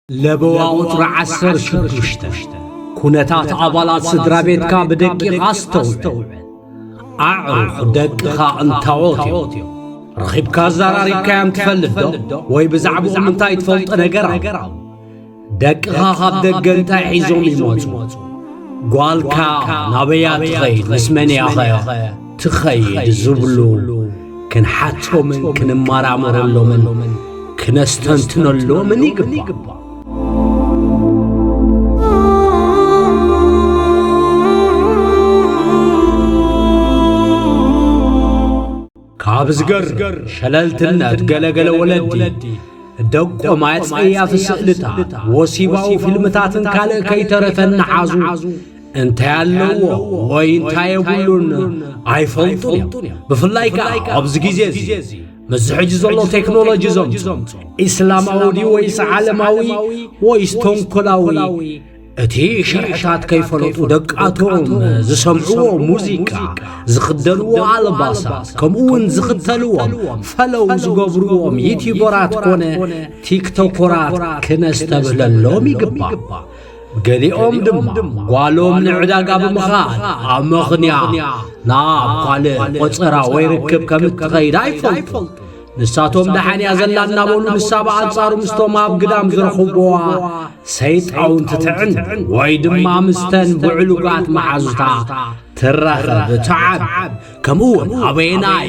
ለበዋ ቁጽሪ ዓሰርተ ሽዱሽተ። ኩነታት ኣባላት ስድራ ቤትካ ብደቂቕ ኣስተውዕል። ኣዕሩኽ ደቅኻ እንታዎት እዮም? ረኺብካ ኣዘራሪብካዮም ትፈልጥ ዶ? ወይ ብዛዕባኦም እንታይ ትፈልጦ ነገር ኣሎ? ደቅኻ ካብ ደገ እንታይ ሒዞም ይመጹ? ጓልካ ናበያ ትኸይድ? ምስ መን እያ ኸ ትኸይድ? ዝብሉ ክንሓቶምን ክንመራመረሎምን ክነስተንትነሎምን ይግባእ። ካብ ዝገርም ሸለልትነት ገለገለ ወለዲ ደቆም ኣጸያፊ ስእልታት፣ ወሲባዊ ፊልምታትን ካልእ ከይተረፈ እናሓዙ እንታይ ኣለዎ ወይ እንታይ የብሉን ኣይፈልጡን እዮም። ብፍላይ ከኣ ኣብዚ ግዜ እዚ፣ ምስዚ ሕጂ ዘሎ ቴክኖሎጂ ዘምጽኦ፣ ኢስላማዊ ድዩ ወይስ ዓለማዊ ወይስ ተንኮላዊ፣ እቲ ሽርሕታት ከይፈለጡ ደቃቶም ዝሰምዕዎ ሙዚቃ፣ ዝኽደንዎ ኣልባሳት፣ ከምኡ እውን ዝኽተልዎም ፈለው ዝገብርዎም ዩቲዩበራት ኮነ ቲክቶኮራት ክነስተብህለሎም ይግባእ። ገሊኦም ድማ ጓሎም ንዕዳጋ ብምኻድ ኣብ መኽንያ ናብ ካልእ ቆጸራ ወይ ርክብ ከም እትኸይድ ኣይፈልጡ። ንሳቶም ደሓን እያ ዘላ እናበሉ ንሳ ብኣንጻሩ ምስቶም ኣብ ግዳም ዝረኽብዋ ሰይጣውንቲ ትዕን ወይ ድማ ምስተን ብዕሉጋት መሓዙታ ትራኸብ፣ ትዓብ። ከምኡ እውን ኣበየናይ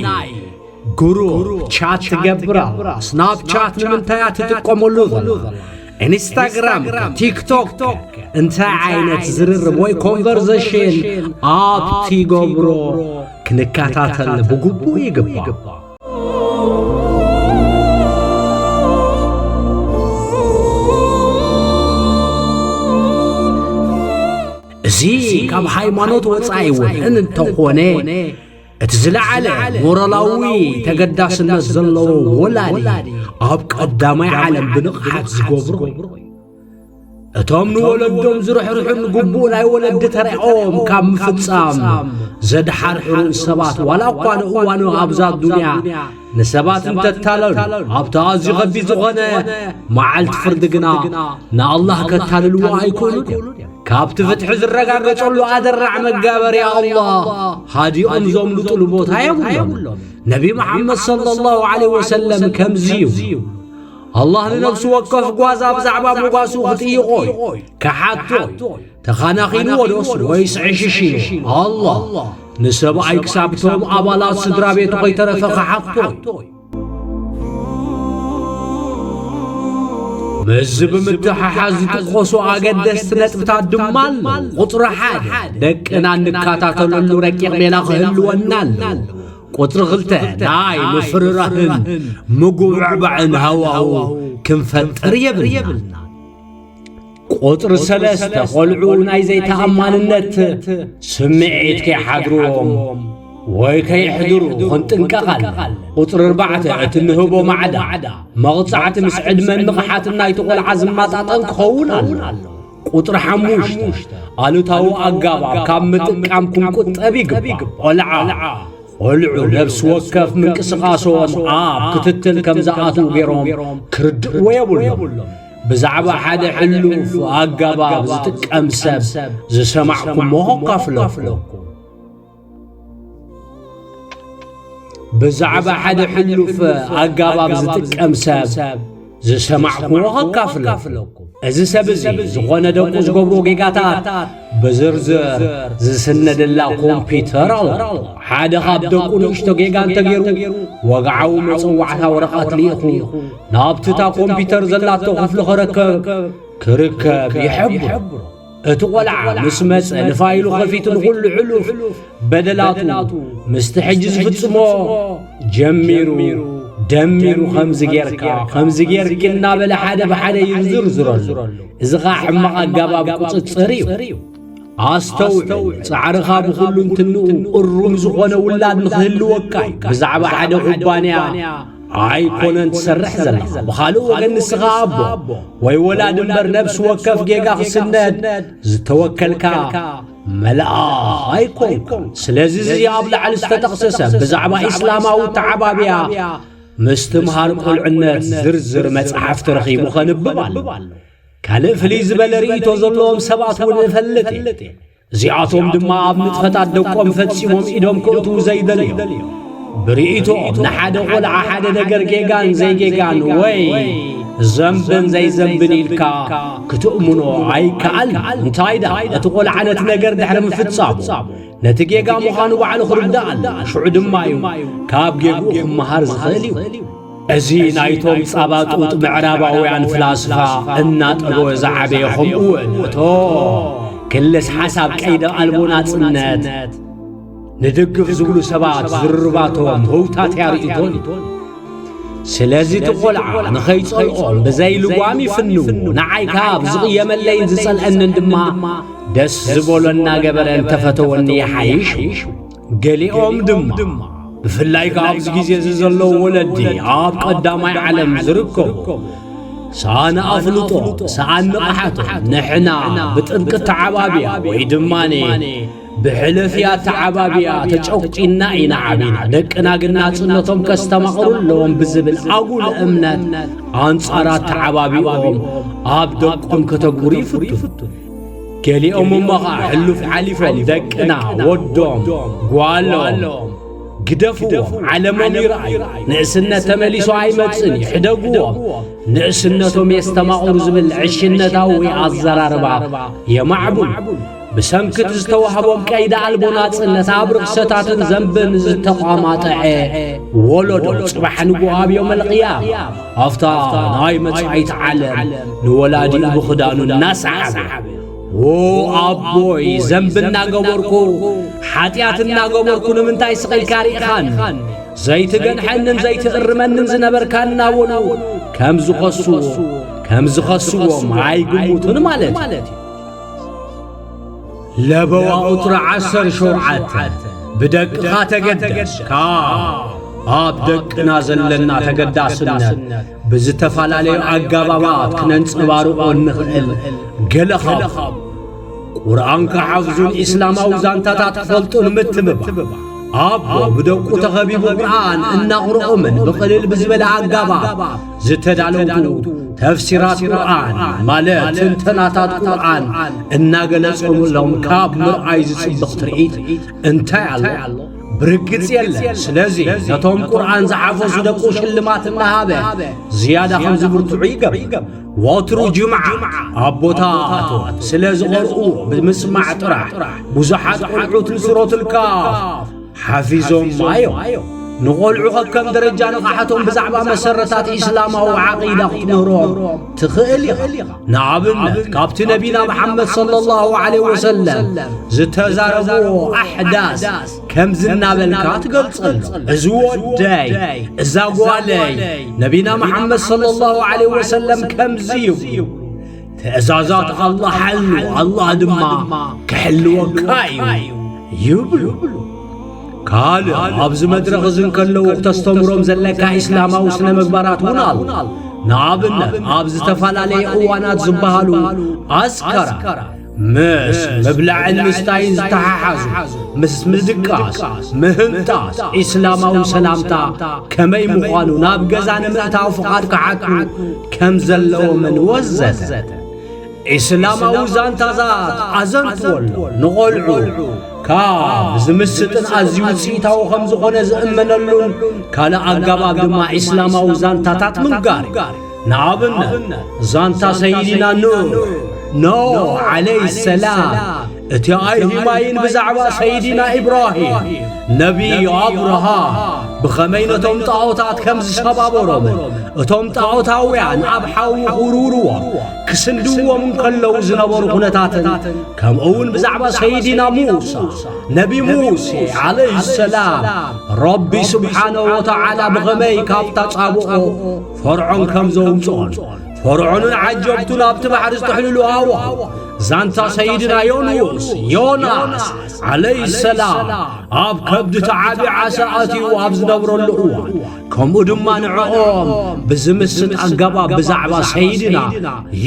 ግሩፕ ቻት ትገብር ኣላ? ስናፕቻት ንምንታይ እያ ትጥቀመሉ ዘላ? ኢንስታግራም፣ ቲክቶክ እንታይ ዓይነት ዝርርብ ወይ ኮንቨርሴሽን ኣብ ትገብሮ ክንከታተል ብግቡእ ይግባእ። እዚ ካብ ሃይማኖት ወጻኢ እውን እንተኾነ፣ እቲ ዝለዓለ ሞራላዊ ተገዳስነት ዘለዎ ወላዲ ኣብ ቀዳማይ ዓለም ብንቕሓት ዝገብሮ እዩ። እቶም ንወለዶም ዝርሕርሑን ግቡእ ናይ ወለዲ ተራኦም ካብ ምፍጻም ዘድሓርሕሩን ሰባት፣ ዋላ እኳ ንእዋኑ ኣብዛ ዱንያ ንሰባት እንተታለሉ፣ ኣብቲ ኣዝዩ ኸቢድ ዝኾነ መዓልቲ ፍርዲ ግና ንኣላህ ከታልልዎ ኣይክእሉን እዮም። ካብቲ ፍትሒ ዝረጋገጸሉ ኣደራዕ መጋበርያ ኣላህ ሃዲኦም ዘምልጡሉ ቦታ የብሎም። ነቢ መሓመድ ሰለላሁ ዐለይሂ ወሰለም ከምዚ ይብሉ፣ ኣላህ ንነፍሲ ወከፍ ጓዛ ብዛዕባ መጓስኡ ክጥይቖ እዩ፣ ክሓቶ እዩ። ተኻናኺንዎ ዶስ ወይስ ዕሽሽ ኢሉ? ኣላህ ንሰብኣይ ክሳብ እቶም ኣባላት ስድራ ቤቱ ከይተረፈ ክሓቶ እዩ። ምስዚ ብምትሕሓዝ ዝጥቀሱ ኣገደስቲ ነጥብታት ድማ ኣሎ። ቁጽሪ ሓደ፣ ደቅና እንከታተለሉ ረቂቕ ሜላ ክህልወና ኣለዎ። ቁጽሪ ክልተ፣ ናይ ምፍርራህን ምጉብዕባዕን ሃዋሁ ክንፈጥር የብልና። ቁጽሪ ሰለስተ፣ ቆልዑ ናይ ዘይተኣማንነት ስምዒት ከይሓድርዎም ወይ ከየሕድሩ ክንጥንቀቕ ኣለና። ቁጽሪ ኣርባዕተ፣ እቲ እንህቦ ማዕዳ መቕጻዕቲ ምስ ዕድመን ንቕሓትን ናይቲ ቆልዓ ዝመጣጠን ክኸውን ኣለዎ። ቁጽሪ ሓሙሽተ፣ ኣሉታዊ ኣገባብ ካብ ምጥቃም ክንቁጠብ ይግባእ። ቆልዓ ቆልዑ ነፍሲ ወከፍ ምንቅስቓሶም ኣብ ክትትል ከም ዝኣትዉ ገይሮም ክርድእዎ የብሎም። ብዛዕባ ሓደ ሕሉፍ ኣገባብ ዝጥቀም ሰብ ዝሰማዕኩሞ ከካፍለኩም። ብዛዕባ ሓደ ሕሉፍ ኣገባብ ዝጥቀም ሰብ ዝሰማዕኩዎ ከካፍለኩም። እዚ ሰብ እዚ ዝኾነ ደቁ ዝገብሮ ጌጋታት ብዝርዝር ዝስነደላ ኮምፒተር ኣሎ። ሓደ ካብ ደቁ ንእሽቶ ጌጋ እንተገይሩ፣ ወግዓዊ መጸዋዕታ ወረቐት ልኢኹ ናብቲ እታ ኮምፒተር ዘላቶ ክፍሊ ክረከብ፣ ክርከብ ይሕብሮ። እቲ ቆልዓ ምስ መጸ ንፋይሉ ከፊቱ ንኹሉ ሕሉፍ በደላቱ ምስቲ ሕጂ ዝፍጽሞ ጀሚሩ፣ ደሚሩ ከምዚ ጌርካ፣ ከምዚ ጌርኪ እናበለ ሓደ ብሓደ ይዝርዝረሉ። እዚ ኸኣ ሕማቕ ኣገባብ ቁጽጽር እዩ። ኣስተውዕል፣ ጻዕርኻ ብኹሉ እንትንኡ እሩም ዝኾነ ውላድ ንኽህልወካ እዩ። ብዛዕባ ሓደ ኩባንያ ኣይኮነን ትሰርሕ ዘለኻ። ብኻልእ ወገን ንስኻ ኣቦ ወይ ወላድ እምበር ነብሲ ወከፍ ጌጋ ክስነድ ዝተወከልካ መልኣኽ ኣይኮንኩን። ስለዚ እዚ ኣብ ላዕሊ ዝተጠቕሰ ሰብ ብዛዕባ ኢስላማዊ ተዓባብያ ምስትምሃር ቁልዕነት ዝርዝር መጽሓፍቲ ረኺቡ ኸንብብ ኣሎ። ካልእ ፍልይ ዝበለ ርእይቶ ዘለዎም ሰባት እውን እፈልጥ እየ። እዚኣቶም ድማ ኣብ ንጥፈታት ደቆም ፈጺሞም ኢዶም ከእትዉ ዘይደልዩ፣ ብርእይቶኦም ንሓደ ቖልዓ ሓደ ነገር ጌጋን ዘይጌጋን ወይ ዘንብን ዘይዘንብን ኢልካ ክትእምኖ ኣይከኣል። እንታይ ደኣ እቲ ቖልዓ ነቲ ነገር ድሕሪ ምፍጻሙ ነቲ ጌጋ ምዃኑ ባዕሉ ክርዳእ ኣሎ። ሽዑ ድማ እዩ ካብ ጌግኡ ክመሃር ዝኽእል እዩ። እዚ ናይቶም ጻባጡጥ ምዕራባውያን ፍላስፋ እናጠበወ ዝዓበየ፣ ከምኡ እውን እቶ ክልስ ሓሳብ ቀይደ ኣልቦ ናጽነት ንድግፍ ዝብሉ ሰባት ዝርርባቶም ህውታትያ ርእይቶን እዩ። ስለዚ እቲ ቖልዓ ንኸይጸልኦም ብዘይ ልጓም ይፍንዎ፣ ንዓይ ካብ ዝቕየመለይን ዝጸልአንን ድማ ደስ ዝበሎ እናገበረ እንተፈተወኒ ይሓይሽ። ገሊኦም ድማ ብፍላይ ከኣ ኣብዚ ግዜ እዚ ዘለዉ ወለዲ ኣብ ቀዳማይ ዓለም ዝርከቡ ሰኣን ኣፍልጦ፣ ሰኣን ንቕሓቶም ንሕና ብጥብቂ ተዓባብያ ወይ ድማ ብሕልፍያ ተዓባብያ ተጨቂና ኢና ዓቢና፣ ደቅና ግን ናጽነቶም ከስተማቕሩ ኣለዎም ብዝብል ኣጉል እምነት ኣንጻራት ተዓባብያኦም ኣብ ደቆም ከተግብሩ ይፍትኑ። ገሊኦም እሞ ኸኣ ሕሉፍ ሓሊፎም ደቅና፣ ወዶም፣ ጓሎም፣ ግደፍዎም፣ ዓለሞም ይርኣዩ፣ ንእስነት ተመሊሱ ኣይመጽእን እዩ፣ ሕደግዎም፣ ንእስነቶም የስተማቕሩ ዝብል ዕሽነታዊ ኣዘራርባ የማዕብሉ። ብሰንኪ እቲ ዝተዋህቦም ቀይዲ ኣልቦ ናጽነት ኣብ ርኽሰታትን ዘንብን ዝተቋማጠዐ ወለዶ ጽባሕ ንግሆ ኣብ ዮም ኣልቅያማ ኣብታ ናይ መጻኢት ዓለም ንወላዲኡ ብኽዳኑ እናሰዓበ፣ "ዎ ኣቦይ፣ ዘንቢ እናገበርኩ፣ ሓጢኣት እናገበርኩ ንምንታይ ስቕ ኢልካ ርኢኻኒ? ዘይትገንሐንን ዘይትእርመንን ዝነበርካ" እናበሉ ከም ዝኸስዎ፣ ከም ዝኸስዎም ኣይግምቱን ማለት እዩ። ለበዋ ቁጽሪ ዓሰርተ ሸውዓተ፣ ብደቅኻ ተገደስካ። ኣብ ደቅና ዘለና ተገዳስነት ብዝተፈላለዩ ኣገባባት ክነንጸባርቖ እንኽእል ገለ ካብ ቁርኣን ክሓፍዙን ኢስላማዊ ዛንታታት ክፈልጡን ምትብባዕ። ኣቦ ብደቁ ተኸቢቡ ቁርኣን እናቕርኦምን ብቕልል ብዝበለ ኣገባብ ዝተዳለዉ ተፍሲራት ቁርኣን ማለት ትንተናታት ቁርኣን እናገለጾምሎም ካብ ምርኣይ ዝጽብቕ ትርኢት እንታይ ኣሎ? ብርግጽ የለን። ስለዚ ነቶም ቁርኣን ዝሓፈዙ ደቁ ሽልማት እናሃበ ዝያዳ ከም ዝብርትዑ ይገብር። ወትሩ ጅምዓ ኣቦታቶም ስለ ዝቐርኡ ብምስማዕ ጥራሕ ብዙሓት ቆልዑት ንሱረቱል ካፍ ሓፊዞም እዮም። ንቖልዑ ከከም ደረጃ ንቕሓቶም ብዛዕባ መሰረታት ኢስላማዊ ዓቂዳ ክትምህሮም ትኽእል ኢኻ። ንኣብነት፣ ካብቲ ነቢና መሓመድ ሰለላሁ ዐለይሂ ወሰለም ዝተዛረብዎ ኣሕዳስ ከምዚ እናበልካ ትገልጸሉ። "እዚ ወደይ፣ እዛ ጓለይ፣ ነቢና መሓመድ ሰለላሁ ዐለይሂ ወሰለም ከምዚ ይብሉ፣ ትእዛዛት ኣላህ ሓሉ፣ ኣላህ ድማ ክሕልወካ እዩ" ይብሉ። ካልእ ኣብዚ መድረኽ እዚ እንከለዉ ክተስተምሮም ዘለካ ኢስላማዊ ስነ ምግባራት እውን ኣሎ። ንኣብነት፣ ኣብ ዝተፈላለየ እዋናት ዝበሃሉ ኣዝካራት፣ ምስ ምብላዕን ምስታይን ዝተሓሓዙ፣ ምስ ምድቃስ፣ ምህንጣስ፣ ኢስላማዊ ሰላምታ ከመይ ምዃኑ፣ ናብ ገዛ ንምእታው ፍቓድ ክሓቱ ከም ዘለዎምን ወዘተ። ኢስላማዊ ዛንታታት ኣዘንትወሎም። ንቖልዑ ካብ ዝምስጥን ኣዝዩ ውጽኢታዊ ከም ዝኾነ ዝእመነሉን ካልእ ኣገባብ ድማ ኢስላማዊ ዛንታታት ምንጋር እዩ። ንኣብነት፣ ዛንታ ሰይድና ኑሕ፣ ኖህ ዓለይሂ ሰላም፣ እቲ ኣይሂማይን ብዛዕባ ሰይድና ኢብራሂም፣ ነቢ ኣብርሃ፣ ብኸመይ ነቶም ጣዖታት ከም ዝሰባበሮምን እቶም ጣዖታውያን ኣብ ሓዊ ክውርውርዎም ክስንድዎም እንከለዉ ዝነበሩ ኩነታትን፣ ከምኡ እውን ብዛዕባ ሰይድና ሙሳ፣ ነቢ ሙሴ ዓለይሂ ሰላም፣ ረቢ ስብሓነሁ ወተዓላ ብኸመይ ካብ ታጻብኦ ፈርዖን ከም ዘውጽኦን፣ ፈርዖንን ዓጀብቱን ኣብቲ ባሕሪ ዝጥሕልሉ ኣዋው ዛንታ ሰይድና ዮኑስ፣ ዮናስ፣ ዓለይሂ ሰላም፣ ኣብ ከብዲ ተዓቢ ዓሳ ኣትዩ ኣብ ዝነብረሉ እዋን፣ ከምኡ ድማ ንዕኦም ብዝምስጥ ኣገባብ ብዛዕባ ሰይድና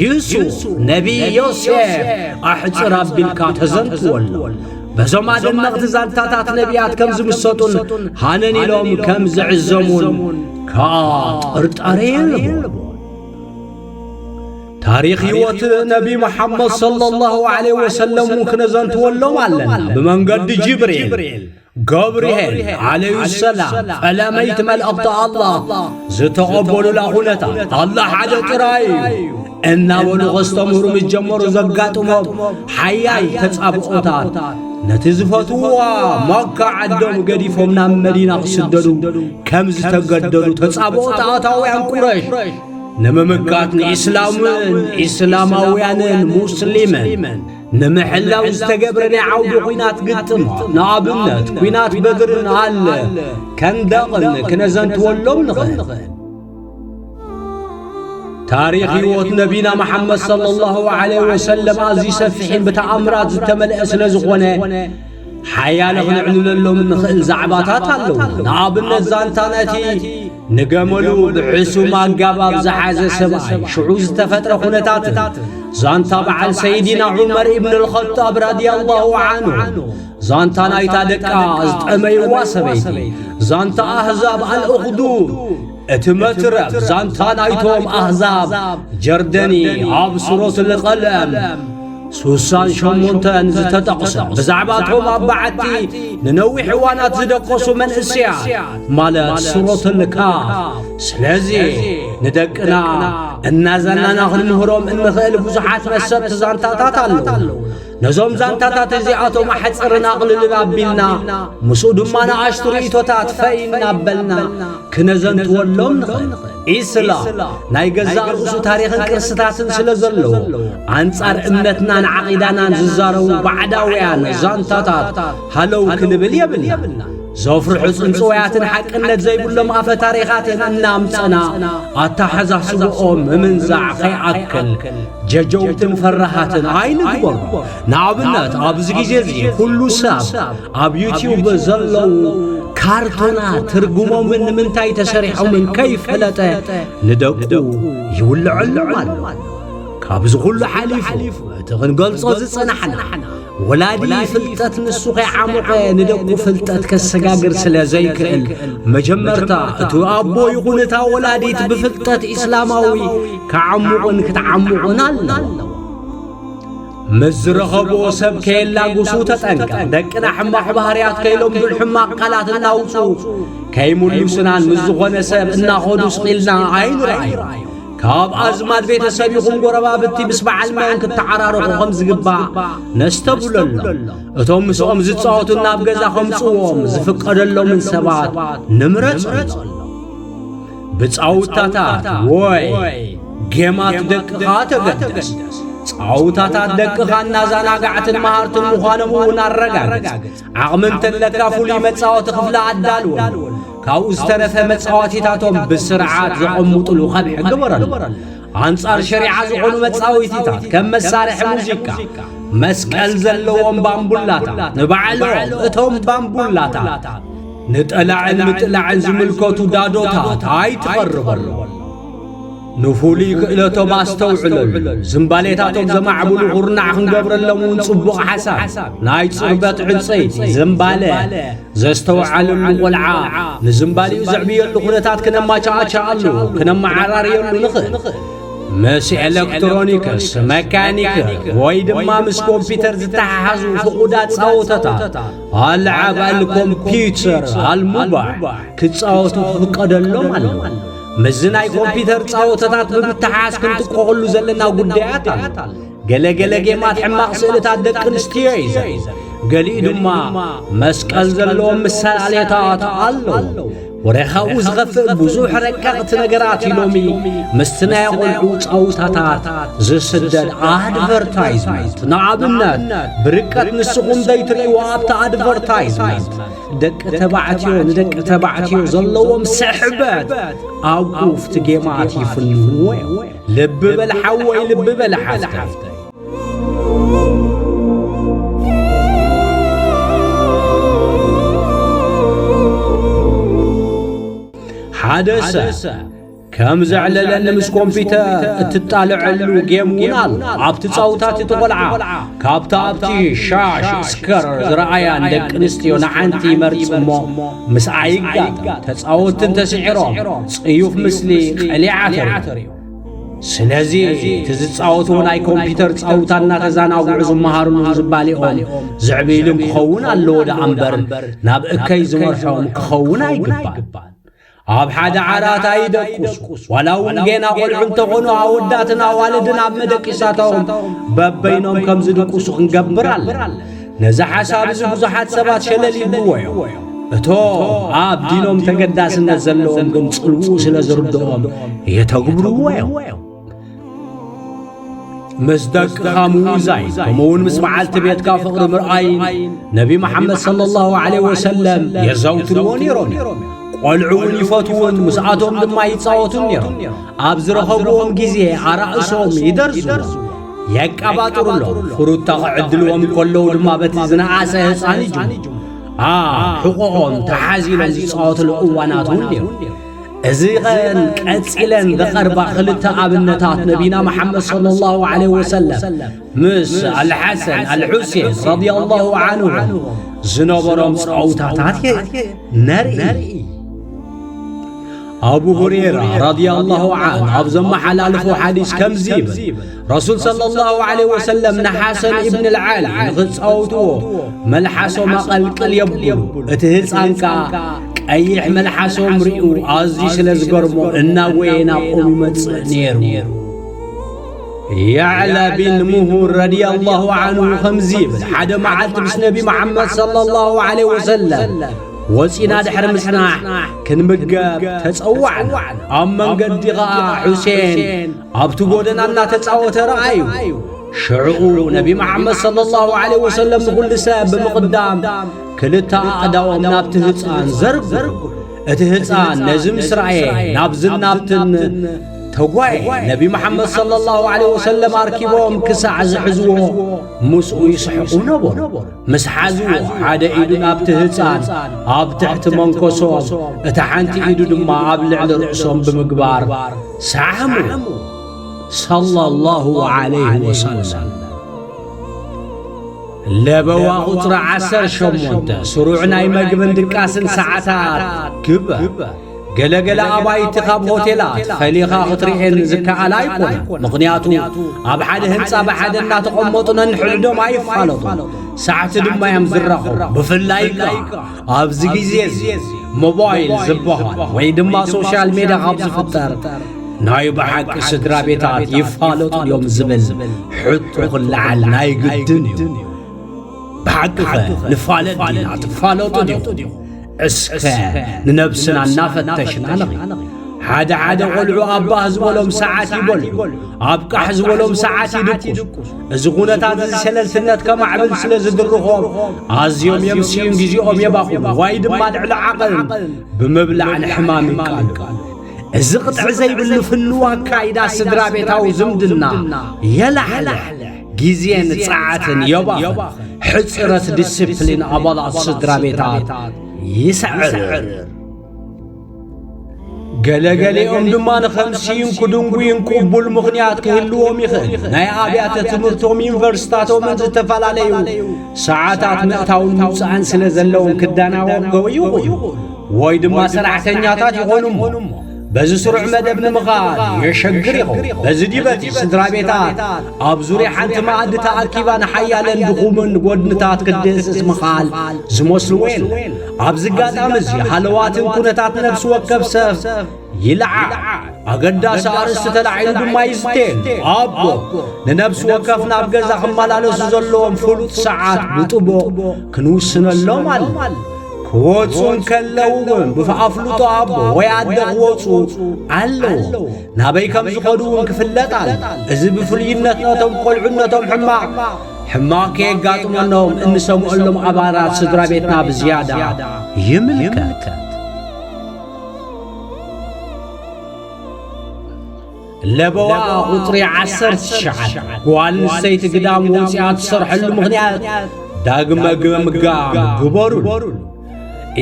ዩሱፍ፣ ነቢይ ዮሴፍ፣ ኣሕጽር ኣቢልካ ተዘንትወሎም። በዞም ኣደነቕቲ ዛንታታት ነቢያት ከም ዝምሰጡን ሃነን ኢሎም ከም ዝዕዘሙን ከኣ ጥርጣሬ የልቦን። ታሪኽ ህይወት ነቢ መሓመድ ሰለላሁ ዐለይሂ ወሰለም እውን ክነዘንትወሎም ኣለና። ብመንገዲ ጅብሪል፣ ገብርሄል ዓለይሂ ሰላም፣ ፈለመይቲ መልእኽቲ ኣላህ ዝተቐበሉላ ኩነታት፣ ኣላህ ሓደ ጥራይ እዩ እናበሉ ከስተምህሩ ምስ ጀመሩ ዘጋጥሞም ሓያል ተጻብኦታት፣ ነቲ ዝፈትውዋ መካ ዓዶም ገዲፎም ናብ መዲና ክስደዱ ከም ዝተገደዱ፣ ተጻብኦት ኣታውያን ቁረሽ ንምምካት ንኢስላምን ኢስላማውያንን ሙስሊምን ንምሕላው ዝተገብረ ናይ ዓውዲ ኲናት ግጥም፣ ንኣብነት ኲናት በድርን ኣለ ከንደቕን ክነዘንትወሎም ንኽእል። ታሪኽ ህይወት ነቢና መሓመድ ሰለላሁ ዐለይሂ ወሰለም ኣዝዩ ሰፊሕን ብተኣምራት ዝተመልአ ስለ ዝኾነ፣ ሓያለ ክንዕልለሎም እንኽእል ዛዕባታት ኣለዉ። ንኣብነት ዛንታ ነቲ ንገመሉ ብሕሱም ኣገባብ ዝሓዘ ሰብኣይ፣ ሽዑ ዝተፈጥረ ኩነታትን፣ ዛንታ በዓል ሰይድና ዑመር ኢብን ኣልኸጣብ ረዲየላሁ ዐንሁ፣ ዛንታ ናይታ ደቃ ዝጠመይዋ ሰበይቲ፣ ዛንታ ኣህዛብ ኣልእኽዱድ፣ እቲ መትረፍ ዛንታ ናይቶም ኣህዛብ ጀርደኒ ኣብ ሱረቱል ቀለም ሱሳን ሸሞንተን ዝተጠቕሰ፣ ብዛዕባ እቶም ኣብ በዓቲ ንነዊሕ እዋናት ዝደቀሱ መንእሰያት፣ ማለት ሱረቱል ካፍ። ስለዚ ንደቅና እናዘናና ክንምህሮም እንኽእል ብዙሓት መሰጥቲ ዛንታታት ኣለዉ። ነዞም ዛንታታት እዚኣቶም ኣሕጽርን ኣቕልልን ኣቢልና፣ ምስኡ ድማ ንኣሽቱ ርእይቶታት ፈይ እናበልና ክነዘንትወሎም ንኽእል። ኢስላም ናይ ገዛእ ርእሱ ታሪኽን ቅርስታትን ስለ ዘለዎ፣ ኣንጻር እምነትናን ዓቒዳናን ዝዛረቡ ባዕዳውያን ዛንታታት ሃለው ክንብል የብልና። ዘፍርሑ ጽንጽዋያትን ሓቅነት ዘይብሎም ኣፈ ታሪኻትን እናምጸና ኣተሓሳስብኦም ምምንዛዕ ከይኣክል ጀጀውትን ፈራሃትን ኣይንግበሩ። ንኣብነት ኣብዚ ግዜ እዚ ኩሉ ሰብ ኣብ ዩትዩብ ዘለዉ ካርቶናት ትርጉሞምን ንምንታይ ተሰሪሖምን ከይፈለጠ ንደቁ ይውልዐሎም ኣሎ። ካብዚ ኩሉ ሓሊፉ እቲ ክንገልጾ ዝጸናሕና ወላዲ ፍልጠት ንሱ ከይዓሙቐ ንደቁ ፍልጠት ከሰጋግር ስለ ዘይክእል፣ መጀመርታ እቲ ኣቦ ይኹን እታ ወላዲት ብፍልጠት ኢስላማዊ ክዓሙቑን ክትዓሙቑን ኣለዎ። ምስ ዝረኸብዎ ሰብ ከየላግሱ ተጠንቀቕ። ደቅና ሕማቕ ባህርያት ከይለምዱን ሕማቕ ቃላት እናውፅኡ ከይምልሱናን ምስ ዝኾነ ሰብ እናኸዱ ስቕ ኢልና ኣይንርኣዮም። ካብ ኣዝማድ ቤተሰብ ይኹን ጎረባብቲ ምስ በዓል መን ክተዓራረኹ ከም ዝግባእ ነስተብህለሎም። እቶም ምስኦም ዝጻወቱ ናብ ገዛ ከምጽዎም ዝፍቀደሎምን ሰባት ንምረጸሎም። ብጻውታታት ወይ ጌማት ደቅኻ ተገደስ። ጻውታታት ደቅኻ እናዘናጋዕትን መሃርትን ምዃኖም እውን ኣረጋግጽ። ዓቕሚ እንተለካ ፍሉይ መጻወቲ ክፍሊ ኣዳልወሎም። ካብኡ ዝተረፈ መጻወቲታቶም ብስርዓት ዘቐምጡሉ ከብሒ ግበረሎም። ኣንጻር ሸሪዓ ዝኾኑ መጻወቲታት ከም መሳርሒ ሙዚቃ፣ መስቀል ዘለዎም ባምቡላታት፣ ንባዕሎም እቶም ባምቡላታት ንጠላዕን ምጥላዕን ዝምልከቱ ዳዶታት ኣይትቐርበሎም። ንፍሉይ ክእለቶም ኣስተውዕለሉ። ዝምባሌታቶም ዘማዕብሉ ኩርናዕ ክንገብረሎም እውን ጽቡቕ ሓሳብ። ናይ ጽርበት ዕንጸይቲ፣ ዝምባለ ዘስተውዓለሉ ቆልዓ ንዝምባሌኡ ዘዕብየሉ ኩነታት ክነማቻቻኣሉ፣ ክነመዓራርየሉ ንኽእል። ምስ ኤሌክትሮኒክስ፣ መካኒክ ወይ ድማ ምስ ኮምፒውተር ዝተሓሓዙ ፍቑዳት ጻወተታት፣ ኣልዓብ ኣልኮምፒውተር ኣልሙባሕ ክጻወቱ ክፍቀደሎም ኣለዎ። ምስዚ ናይ ኮምፒውተር ጻወተታት ብምትሓሓዝ ክንጥቆቐሉ ዘለና ጉዳያት ኣሎ። ገለ ገለ ጌማት ሕማቕ ስእልታት ደቂ ኣንስትዮ እዩ ዘርኢ። ገሊኡ ድማ መስቀል ዘለዎም ምሳሌታት ኣለዎ። ወረ ካብኡ ዝኸፍእ ብዙሕ ረቀቕቲ ነገራት እዩ ሎሚ ምስቲ ናይ ኣቖልዑ ጻውታታት ዝስደድ ኣድቨርታይዝመንት። ንኣብነት፣ ብርቀት ንስኹም ዘይትርእይዎ ኣብቲ ኣድቨርታይዝመንት ደቂ ተባዕትዮ ንደቂ ተባዕትዮ ዘለዎም ስሕበት ኣብ ኩፍቲ ጌማት ይፍንዎ እዮም። ልቢ በል ሓወይ፣ ልቢ በል ሓፍተይ። ሓደ ሰብ ከም ዘዕለለኒ፣ ምስ ኮምፒተር እትጣልዐሉ ጌም እውን ኣሎ። ኣብቲ ጻውታ እቲ ቆልዓ ካብታ ኣብቲ ሻሽ ስከር ዝረኣያን ደቂ ኣንስትዮ ንሓንቲ ይመርጽ እሞ ምስኣ ይጋጠም። ተጻወትቲ እንተስዒሮም ጽዩፍ ምስሊ ቀሊዓ ተርእዮ። ስለዚ እቲ ዝጻወትዎ ናይ ኮምፒተር ጻውታ እናተዛናግዑ ዝመሃሩሉን ዝባልኦም ዝዕብይሉን ክኸውን ኣለዎ ደኣ እምበር ናብ እከይ ዝመርሖም ክኸውን ኣይግባእን። ኣብ ሓደ ዓራት ኣይደቁሱ። ዋላ እውን ጌና ቆልዑ እንተኾኑ ኣወዳትን ኣዋልድን ኣብ መደቂሳቶም በበይኖም ከም ዝድቁሱ ክንገብር ኣለና። ነዚ ሓሳብ እዚ ብዙሓት ሰባት ሸለል ይብልዎ እዮም። እቶም ኣብ ዲኖም ተገዳስነት ዘለዎም ግን ጽልውኡ ስለ ዝርድኦም የተግብርዎ እዮም። ምስ ደቅኻ ምውዛይ፣ ከምኡውን ምስ በዓልቲ ቤትካ ፍቕሪ ምርኣይ ነቢ መሓመድ ሰለላሁ ዐለይሂ ወሰለም የዘውትርዎ ነይሮም እዮም። ቆልዑ እውን ይፈትዉን ምስኣቶም ድማ ይጻወቱን ነይሮም። ኣብ ዝረኸብዎም ግዜ ኣራእሶም ይደርዙሎም፣ የቀባጥሩሎም። ፍሩታ ክዕድልዎም ከለዉ ድማ በቲ ዝነኣሰ ህጻን ይጅሙ። ኣብ ሕቖኦም ተሓዚሎም ዝጻወትሉ እዋናት እውን ነይሩ። እዚ ኸን ቀጺለን ዝቐርባ ክልተ ኣብነታት ነቢና መሓመድ ሰለላሁ ዐለይሂ ወሰለም ምስ ኣልሓሰን ኣልሑሴን ረዲየላሁ ዐንሁም ዝነበሮም ጸውታታት የ-፣ ነርኢ። ኣቡ ሁሬራ ረዲየላሁ ዐንሁ ኣብ ዘመሓላልፎ ሓዲስ ከምዚ ይብል፣ ረሱል ሰለላሁ ዐለይሂ ወሰለም ንሓሰን ኢብን ልዓሊ ንኽጻወትዎ መልሓሶም ኣቐልቅል የብሉ። እቲ ህጻን ከኣ ቀይሕ መልሓሶም ሪኡ ኣዝዩ ስለ ዝገርሞ እናጎየ ናብኦም ይመጽእ ነይሩ። ያዕላ ቢን ሙሁር ረዲየላሁ ዐንሁ ከምዚ ይብል፣ ሓደ መዓልቲ ምስ ነቢ መሓመድ ሰለላሁ ዐለይሂ ወሰለም ወጺና ድሕሪ ምጽናሕ ክንምገብ ተጸዋዕና። ኣብ መንገዲ ኸኣ ሑሴን ኣብቲ ጎደና እናተጻወተ ረኣዩ። ሽዑ ነቢ መሓመድ ሰለላሁ ዐለይሂ ወሰለም ንኹሉ ሰብ ብምቕዳም ክልተ ኣእዳዎም ናብቲ ህጻን ዘርግሑ። እቲ ህጻን ነዚ ምስ ረኣየ ናብዝን ናብትን ተጓየ። ነቢ መሓመድ ሰለላሁ ዐለይሂ ወሰለም ኣርኪቦም ክሳዕ ዝሕዝዎ ምስኡ ይስሕቑ ነበሩ። ምስ ሓዝዎ ሓደ ኢዱ ናብቲ ህጻን ኣብ ትሕቲ መንኮሶም፣ እታ ሓንቲ ኢዱ ድማ ኣብ ልዕሊ ርእሶም ብምግባር ሰዓሙ። ሰለላሁ ዐለይሂ ወሰለም። ለበዋ ቁጽሪ ዓሰርተ ሸሞንተ ስሩዕ ናይ መግብን ድቃስን ሰዓታት ግበር። ገለገለ ኣባይቲ ካብ ሆቴላት ፈሊኻ ክትርእየን ዝከኣላ ኣይኮነን። ምኽንያቱ ኣብ ሓደ ህንጻ ብሓደ እናተቐመጡ ነንሕድሕዶም ኣይፋለጡን። ሰዓቲ ድማ እዮም ዝራኸቡ። ብፍላይ ከኣ ኣብዚ ግዜ እዚ ሞባይል ዝበሃል ወይ ድማ ሶሻል ሜድያ ካብ ዝፍጠር ናይ ብሓቂ ስድራ ቤታት ይፋለጡ ድዮም ዝብል ሕቶ ክለዓል ናይ ግድን እዩ። ብሓቂ ኸ ንፋለጥ ዲና? ትፋለጡ ዲኹም? እስከ ንነብስና እናፈተሽና ንኺድ። ሓደ ሓደ ቖልዑ ኣብ ባህ ዝበሎም ሰዓት ይበልዑ፣ ኣብ ቃሕ ዝበሎም ሰዓት ይድቅሱ። እዚ ኩነታት እዚ ሸለልትነት ከማዕብል ስለ ዝድርኾም ኣዝዮም የምስዩን ግዜኦም የባኽኑ ወይ ድማ ልዕሊ ዓቐን ብምብላዕ ንሕማም ይቃልዑ። እዚ ቅጥዒ ዘይብሉ ፍኑው ኣካይዳ ስድራ ቤታዊ ዝምድና የላሕልሕ፣ ግዜን ጸዓትን የባኽን፣ ሕጽረት ዲስፕሊን ኣባላት ስድራ ቤታት ይስዕርር። ገለገሊኦም ድማ ንኸምስዩን ክድንጉዩን ቅቡል ምኽንያት ክህልዎም ይኽእል። ናይ ኣብያተ ትምህርቶም፣ ዩኒቨርሲታቶምን ዝተፈላለዩ ሰዓታት ምእታውን ምውጻእን ስለ ዘለዎም ክዳናወገው ይኽእሉ። ወይ ድማ ሰራሕተኛታት ይኾኑ እሞ፣ በዚ ስሩዕ መደብ ንምኻድ የሸግር ይኸውን። በዚ ድዩ በቲ ስድራ ቤታት ኣብ ዙርያ ሓንቲ መኣዲ ተኣኪባ ንሓያለን ድኹምን ጎድንታት ክትድህስስ ምኻል ዝመስልዎ የለን። ኣብዚ ኣጋጣሚ እዚ ሃለዋትን ኩነታት ነፍሲ ወከፍ ሰብ ይለዓል። ኣገዳሲ ኣርእስቲ ተላዒሉ ድማ ይዝተየሉ። ኣቦ፣ ንነብሲ ወከፍ ናብ ገዛ ክመላለሱ ዘለዎም ፍሉጥ ሰዓት ብጥቡቕ ክንውስነሎም ኣለና። ክወጹ እንከለዉ እውን ብኣፍልጦ ኣቦ ወይ ኣደ ክወጹ ኣለዎ። ናበይ ከም ዝኸዱ እውን ክፍለጥ ኣሎ። እዚ ብፍሉይነት ነቶም ቆልዑነቶም ሕማቕ፣ ሕማቕ ከየጋጥመኖም እንሰምዐሎም ኣባላት ስድራ ቤትና ብዝያዳ ይምልከት። ለበዋ ቁጽሪ ዓሰርተ ትሽዓተ፣ ጓል ኣንስተይቲ ግዳም ወጺኣ ትሰርሐሉ ምኽንያት ዳግመ ግምጋም ግበሩሉ።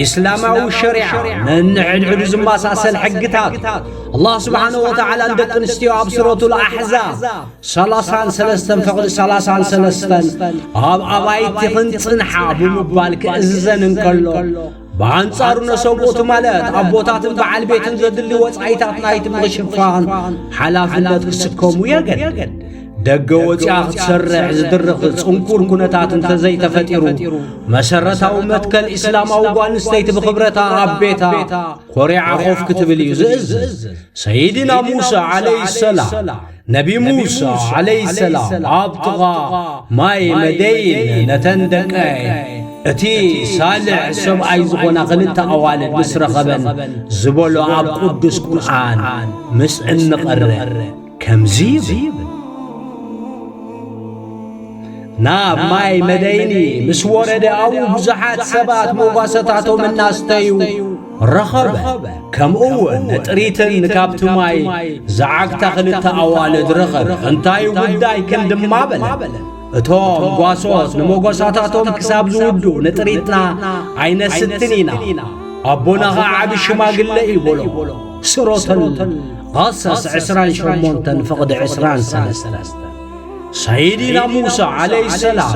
ኢስላማዊ ሸሪዓ ነንሕድሕዱ ዝመሳሰል ሕግታት፣ ኣላህ ስብሓነሁ ወተዓላ ንደቂ ኣንስትዮ ኣብ ሱረቱል ኣሕዛብ ሰላሳን ሰለስተን ፍቕዲ ሰላሳን ሰለስተን፣ ኣብ ኣባይትኽን ጽንሓ ብምባል ክእዝዘን እንከሎ፣ ብኣንጻሩ ነሰብኡት ማለት ኣቦታትን በዓል ቤትን ዘድሊ ወጻኢታት ናይቲ ምኽሽፋን ሓላፍነት ክስከሙ የገድድ። ደገ ወጺኣ ክትሰርሕ ዝድርኽ ጽንኩር ኩነታት እንተዘይተፈጢሩ፣ መሰረታዊ መትከል ኢስላማዊ ጓል ኣንስተይቲ ብኽብረታ ኣብ ቤታ ኮሪዓ ኮፍ ክትብል እዩ ዝእዝዝ። ሰይድና ሙሳ ዓለይሂ ሰላም፣ ነቢ ሙሳ ዓለይሂ ሰላም ኣብ ጥቓ ማይ መደይን ነተን ደቀ እቲ ሳልሕ ሰብኣይ ዝኾና ክልተ ኣዋልድ ምስ ረኸበን ዝበሎ ኣብ ቅዱስ ቁርኣን ምስ እንቐርእ ከምዚ ይብል። ናብ ማይ መደይኒ ምስ ወረደ ኣብኡ ብዙሓት ሰባት መጓሰታቶም እናስተዩ ረኸበ። ከምኡ እውን ጥሪትን ካብቲ ማይ ዝዓግታ ክልተ ኣዋልድ ረኸበ። እንታይ ጉዳይክን ድማ በለ። እቶም ጓሶት ንመጓሰታቶም ክሳብ ዝውድኡ ንጥሪትና ኣይነስትን ኢና። ኣቦና ኸዓ ዓቢ ሽማግለ እዩ በሎ። ሱረቱል ቀሰስ ዕስራን ሸሞንተን ፍቕዲ ዕስራን ሰለስተን። ሰይድና ሙሳ ዓለይሂ ሰላም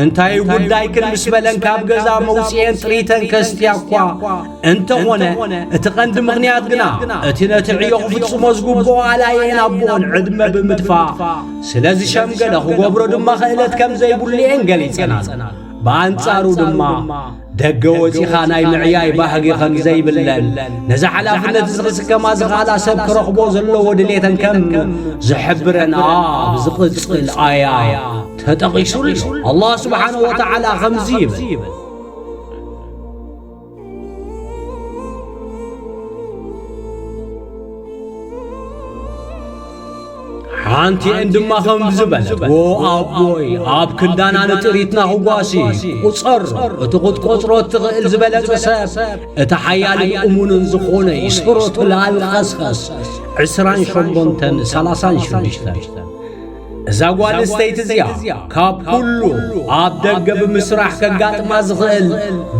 እንታይ ጉዳይክን ምስ በለን ካብ ገዛ መውፅኤን ጥሪተን ከስትያ እኳ እንተኾነ፣ እቲ ቀንዲ ምኽንያት ግና እቲ ነቲ ዕዮ ክፍጽሞ ዝግብኦ ኣላየን ኣቦኦን ዕድመ ብምጥፋእ ስለ ዝሸምገለ ክገብሮ ድማ ክእለት ከም ዘይብሉ እየን ገሊጸናል። ብኣንጻሩ ድማ ደገ ወጺኻ ናይ ምዕያይ ባህጊ ከም ዘይብለን፣ ነዚ ሓላፍነት እዚ ክስከማ ዝኽኣላ ሰብ ክረኽቦ ዘለዎ ድሌተን ከም ዝሕብረን ኣብ ዝቕጽል ኣያ ተጠቒሱ ኣሎ። ኣላህ ስብሓነሁ ወተዓላ ከምዚ ይብል። ሓንቲኤን ድማ ከም ዝበለት፣ "ዎ ኣቦይ፣ ኣብ ክንዳና ንጥሪትና ክጓሲ ቁጸር፣ እቲ ክትቆጽሮ እትኽእል ዝበለጸ ሰብ፣ እቲ ሓያልን እሙንን ዝኾነ እዩ።" ሱረቱል ኣልቀስቀስ ዕስራን ሸሞንተን ሰላሳን ሽዱሽተን። እዛ ጓል ኣንስተይቲ እዚኣ ካብ ኩሉ ኣብ ደገ ብምስራሕ ከጋጥማ ዝኽእል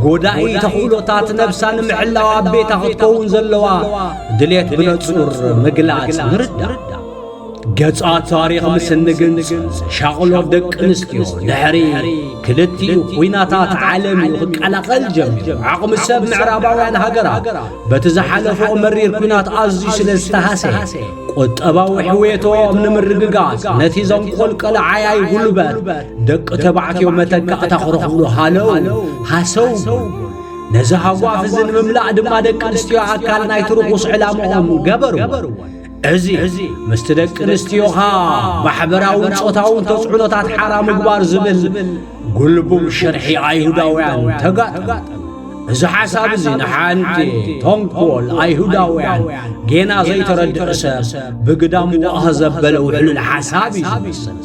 ጎዳኢ ተኽእሎታት ነብሳ ንምሕላው ኣብ ቤታ ክትከውን ዘለዋ ድሌት ብነጹር ምግላጽ ንርዳእ። ገጻት ታሪኽ ምስ እንግንጽ፣ ሻቕሎት ደቂ ኣንስትዮ ድሕሪ ክልቲኡ ኲናታት ዓለም እዩ ክቀላቐል ጀሚሩ። ዓቕሚ ሰብ ምዕራባውያን ሃገራት በቲ ዝሓለፍኦ መሪር ኲናት ኣዝዩ ስለ ዝተሃሰየ፣ ቁጠባዊ ሕውየቶም ንምርግጋጽ ነቲ ዘንቆልቀለ ዓያይ ጉልበት ደቂ ተባዕትዮ መተካእታ ክረኽብሉ ሃለው ሃሰው። ነዚ ሃጓፍ እዚ ንምምላእ ድማ ደቂ ኣንስትዮ ኣካል ናይቲ ርኹስ ዕላምኦም ገበርዎ። እዚ ምስቲ ደቂ ኣንስትዮኻ ማሕበራውን ጾታውን ተጽዕኖታት ሓራ ምግባር ዝብል ጉልቡብ ሽርሒ ኣይሁዳውያን ተጋጠመ። እዚ ሓሳብ እዚ ንሓንቲ ተንኮል ኣይሁዳውያን ጌና ዘይተረድእ ሰብ ብግዳም ዋህ ዘበለ ውሕሉል ሓሳብ እዩ ዝመስል።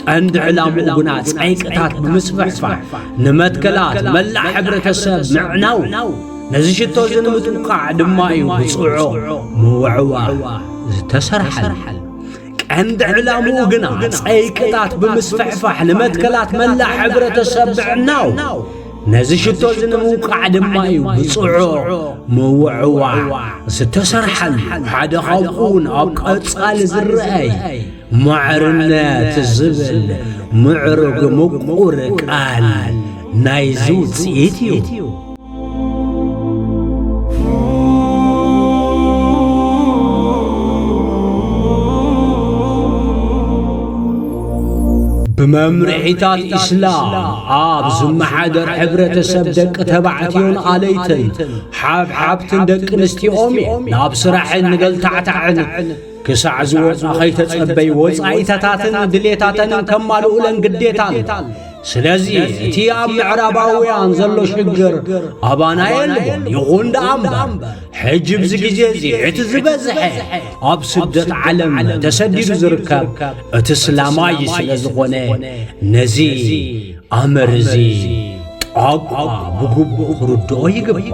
ቀንዲ ዕላምኡ ግና ጸይቅታት ብምስፍሕፋሕ ንመትከላት መላእ ሕብረተሰብ ምዕናው፣ ነዚ ሽቶ እዚ ንምጥውቃዕ ድማ እዩ ብጽዑቕ ምውዕዋዕ ዝተሰርሐሉ። ቀንዲ ዕላምኡ ግና ጸይቅታት ብምስፍሕፋሕ ንመትከላት መላእ ሕብረተሰብ ምዕናው፣ ነዚ ሽቶ እዚ ንምውቃዕ ድማ እዩ ብጽዑቕ ምውዕዋዕ ዝተሰርሐሉ። ሓደ ካብኡ እውን ኣብ ቀጻሊ ዝረኣይ ማዕርነት ዝብል ምዕሩግ ምቁር ቃል ናይዚ ውጽኢት እዩ። ብመምርሒታት ኢስላም ኣብ ዝመሓደር ሕብረተሰብ ደቂ ተባዕትዮን ኣለይትን ሓብሓብትን ደቂ ኣንስትዮኦም እዮም ናብ ስራሕን ንገልታዕታዕን ክሳዕ ዝወጻ ከይተጸበይ ወጻኢታታትን ድሌታተንን ከማልኡለን ግዴታ ኣሎ። ስለዚ እቲ ኣብ ምዕራባውያን ዘሎ ሽግር ኣባና የልቦን። ይኹን ደኣ እምበር፣ ሕጂ ኣብዚ ግዜ እዚ እቲ ዝበዝሐ ኣብ ስደት ዓለም ተሰዲዱ ዝርከብ እቲ እስላማይ ስለ ዝኾነ፣ ነዚ ኣምር እዚ ጣቋ ብግቡእ ክርድኦ ይግባእ።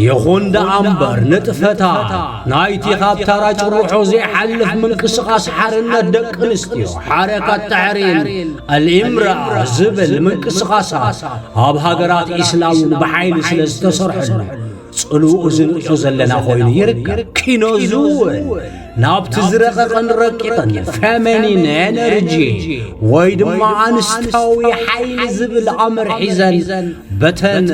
ይኹን ደኣ እምበር ንጥፈታት ናይቲ ካብ ታራ ጭርሖ ዘይሓልፍ ምንቅስቓስ ሓርነት ደቂ ኣንስትዮ ሓረካት ተሕሪር ኣልእምራ ዝብል ምንቅስቓሳት ኣብ ሃገራት ኢስላም እውን ብሓይሊ ስለ ዝተሰርሐሉ ጽልኡ ዝንእሶ ዘለና ኮይኑ ይርከብ። ኪኖ እዚ እውን ናብቲ ዝረቐቐን ረቂቕን ፌሚኒን ኤነርጂ ወይ ድማ ኣንስታዊ ሓይሊ ዝብል ኣምር ሒዘን በተን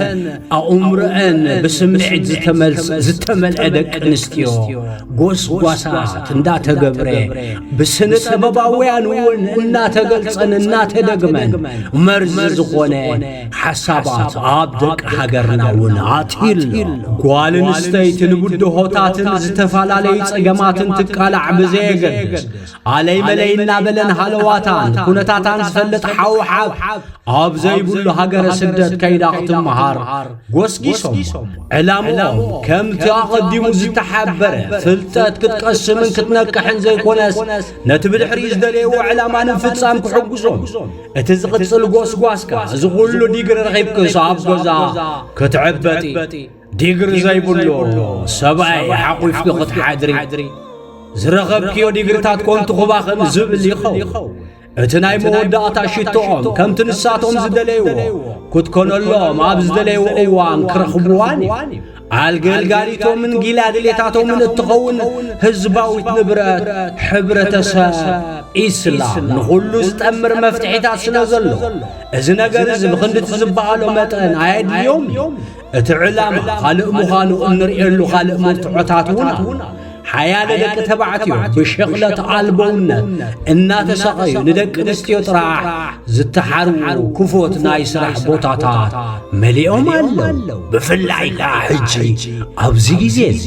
ኣእምሮአን ብስምዒት ዝተመልስ- ዝተመልአ ደቂ ኣንስትዮ ጎስጓሳት እንዳተገብረ ብስነ ጥበባውያን እውን እናተገልጸን እናተደግመን መርዚ ዝኾነ ሓሳባት ኣብ ደቂ ሃገርና እውን ኣትዩ ኣሎ። ጓል ኣንስተይቲ ንብድሆታትን ዝተፈላለዩ ጸገማትን ትቃላዕ ብዘየገድስ ኣለይ መለይ እናበለን ሃለዋታን ኩነታታን ዝፈልጥ ሓውሓብ ኣብ ዘይብሉ ሃገረ ስደት ከይዳ ክትመሃር ጎስጊሶም። ዕላምኦም ከምቲ ኣቐዲሙ ዝተሓበረ ፍልጠት ክትቀስምን ክትነቅሕን ዘይኮነስ ነቲ ብድሕሪኡ ዝደለይዎ ዕላማ ንምፍጻም ክሕግዞም እቲ ዝቕጽል ጎስጓስካ እዚ ኩሉ ዲግሪ ረኺብክስ ኣብ ገዛ ክትዕበጢ ዲግሪ ዘይብሉ ሰብኣይ ሓቑፍኪ ክትሓድሪ ዝረኸብክዮ ዲግሪታት ኮንቱ ክባኽን ዝብል ይኸውን። እቲ ናይ መወዳእታ ሽቶኦም ከምቲ ንሳቶም ዝደለይዎ ክትኮነሎም ኣብ ዝደለይዎ እዋን ክረኽብዋን እዩ። ኣልገልጋሊቶምን ጊላ ድሌታቶምን እትኸውን ህዝባዊት ንብረት ሕብረተሰብ ኢስላም ንኹሉ ዝጠምር መፍትሒታት ስለ ዘሎ እዚ ነገር እዚ ብክንድቲ ዝበሃሎ መጠን ኣየድልዮም እዩ። እቲ ዕላማ ካልእ ምዃኑ እንርእየሉ ካልእ መርትዖታት እውን ኣሎ። ሓያለ ደቂ ተባዕትዮ ብሸቕለት ኣልቦውነት እናተሰቐዩ ንደቂ ኣንስትዮ ጥራሕ ዝተሓርዉ ክፉት ናይ ስራሕ ቦታታት መሊኦም ኣለዉ። ብፍላይ ከኣ ሕጂ ኣብዚ ግዜ እዚ